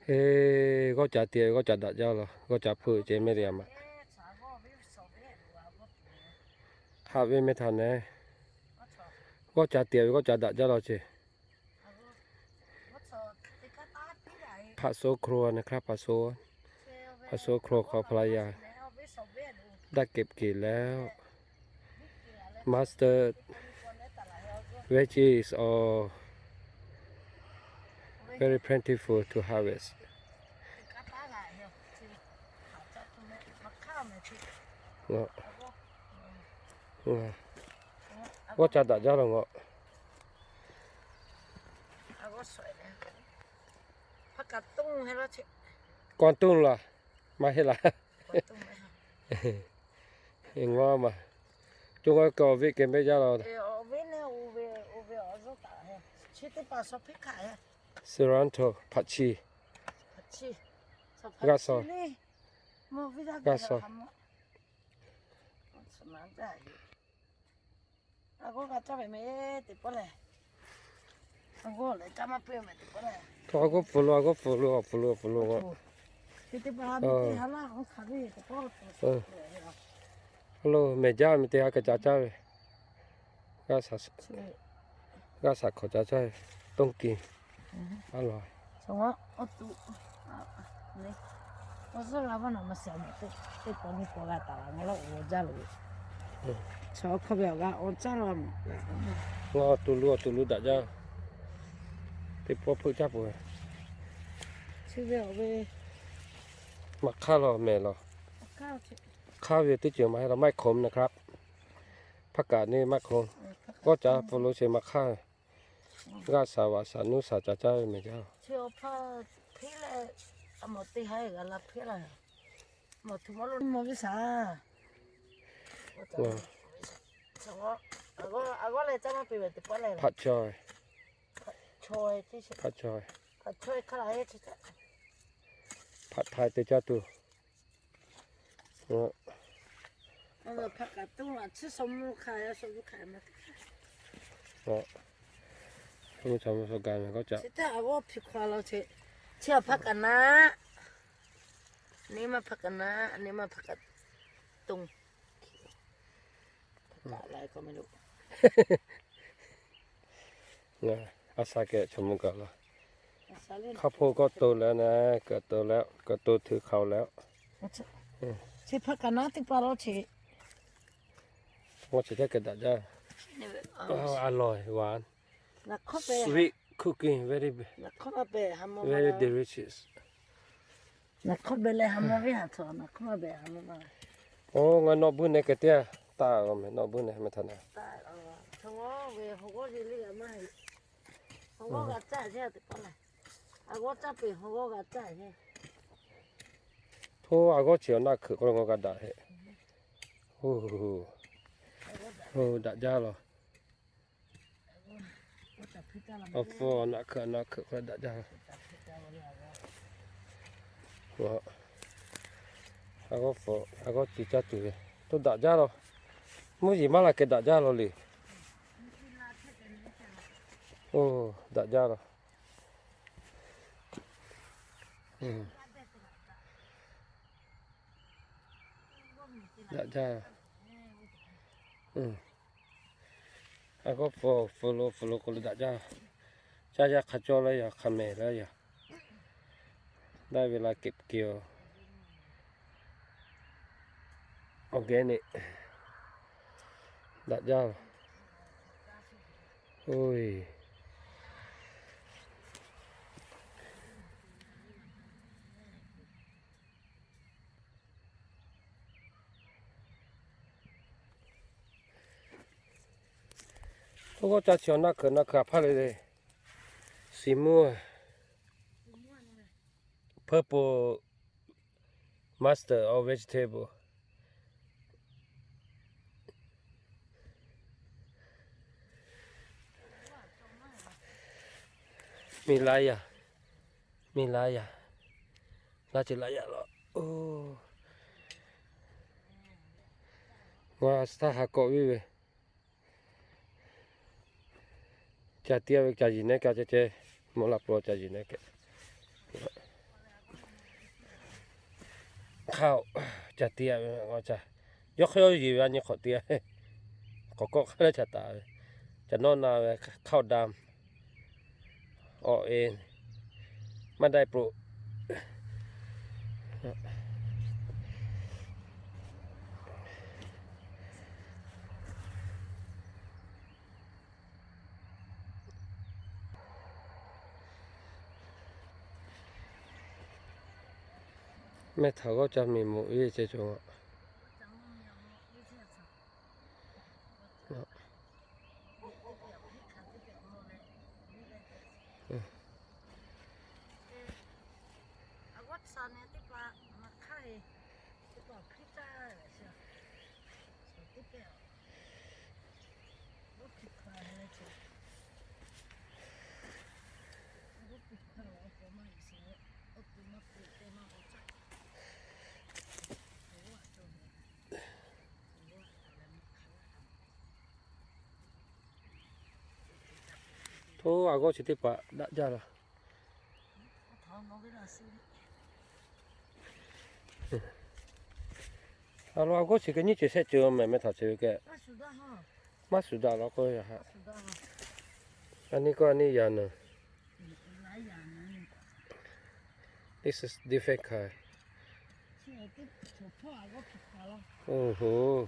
Eˬ, g'awˇ ca tiꞈ ve g'awˇ ca daꞈ jaˇ la, g'awˇ ca hpeuˆ ceh mehˆ le a ma. Haꞈ ve meh htaꞈ ne, g'awˇ ca tiꞈ ve g'awˇ ca daꞈ jaˇ la ceh. Hpaꞈ so hk'aw lo a ne hk'aˇ hpaꞈ so, hpaꞈ so hk'aw lo hk'aw hpaꞈ la ya. Daˇ kehˬ kehˬ leh, mustard, veggies are very plentiful to harvest. G'awˇ ca daꞈ jaˇ la ngaˬ. K'aw toˇ la, maˇ heˆ la. Ngaˬ ma, co k'aw ve kehˬ mehˆ jaˇ la. Cilantro, hpaꞈ chi, g'aˇ suh, g'aˇ suh. Htawˇ a g'awˇ pfuhˍ lo, a g'awˇ pfuhˍ lo, awˬ pfuhˍ lo, awˬ pfuhˍ lo. Hello, mehˬ jaˇ ve teˇ g'aˇ kaꞈ ca caˇ ve. G'aˇ saˍ hkawꞈ ca caˇ ve. Toˇ kiˬ. A lo. Ngaˬ awˬ to lu awˬ to lu daꞈ jaˇ. Teˇ pawˆ hpeuˆ caˇ peuˬ ve. Maꞈ hk'aˇ la mehˬ la. Hk'aˇ ve teˇ ceuˬ maˇ heˆ la, maˇ heˆ hk'awꞈ meh hk'aˇ. Hpaˇ kaꞈ neˇ maˇ hk'awꞈ. G'awˇ ca hpfuhˍ lo sheˍ maꞈ hk'aˇ. G'aˇ saˍ vaꞈ saˍ nuˇ saˍ ca caˇ ve mehˬ jaˇ. Hpaꞈ chaweh. Hpaꞈ chaweh. Hpaꞈ htaiˍ te caˇ tuˬ. Mvuhˇ cha mvuhˇ sawˬ gaˬ meh k'awˇ ca. Hpaꞈ kaꞈ naˉ, neˇ maˇ hpaꞈ kaꞈ naˉ, neˇ maˇ hpaꞈ kaꞈ toˇ. A sha keh chaw mvuh gaˬ la. Hk'a hpoˆ kawˆ to leh na, kawˆ to leh, kawˆ to htui hk'aw leh. Chi hpaꞈ kaꞈ naˉ teˇ pa lo chi. Mvuhˇ chi htaˇ keh daꞈ jaˇ. A loˬ, sweet cooking, very, very delicious. Oˬ, ngaˬ nawˬ buˇ neh keh teˇ taˇ meh, nawˬ buˇ neh meh htaꞈ na. Hto a g'awˇ chi awˬ naˆ hkeuꞈ k'oˆ lo ngaˬ g'a daꞈ heˆ. Oˬ, daꞈ jaˇ la. Awˬ hpfuhˇ awˬ naˆ hkeuꞈ awˬ naˆ hkeuꞈ k'oˆ leh daꞈ jaˇ. A g'awˇ hpfuhˇ a g'awˇ ci caˇ tuˬ ve, to daꞈ jaˇ la. Mvuhˇ yeˬ maˇ la keh daꞈ jaˇ la le. Oˬ, daꞈ jaˇ la. Daꞈ jaˇ. A g'awˇ hpfuhˇ, hpfuhˇ lo hpfuhˇ lo k'oˆ leh daꞈ jaˇ. Caˇ yaˇ hk'a cawˇ leh yaꞈ hk'a mehˍ leh yaꞈ. Daˇ ve la kehˬ kehˬ oˬ. Awˬ geh neꞈ daꞈ jaˇ. Oˬ, oˇ g'awˇ ca chi awˬ naˆ hkeuꞈ naˆ hkeuꞈ a hpaˇ le le. Siˍ muˇ, purple, master of vegetable. Miˬ la yaˇ, miˬ la yaˇ, laˇ ce la yaˇ la. Oˬ, ngaˬ htaˇ ha kawˆ viˉ ve. Ca tiˉ ve ca yiˍ nehˉ kaꞈ ceh ceh, mvuhˇ la plo ca yiˍ nehˉ kaꞈ. Hk'aoˆ ca te-a ve, yawˇ hk'aw yawˇ yeˬ ve a nyi hk'awꞈ te-a, k'awꞈ kawˆ hk'a leh ca taˍ ve, ca nawˇ na ve hk'aoˆ da awˬ e maˇ daiˇ peuˬ. Mehˇ htaꞈ g'awˇ ca miˬ moˍ ve ceh cawˬ. Hto a g'awˇ chi teˇ hpaˍ daꞈ jaˇ la. A lo a g'awˇ chi hk'e nyiˇ ceuˬ shehˆ ceuˬ mehˍ, meh htaꞈ ceuˬ ve keh. Maˇ shuˍ daꞈ la k'oˆ ve ha. A nyi k'o a nyi yaꞈ naˍ. This is different kind. Oˬ hoˬ.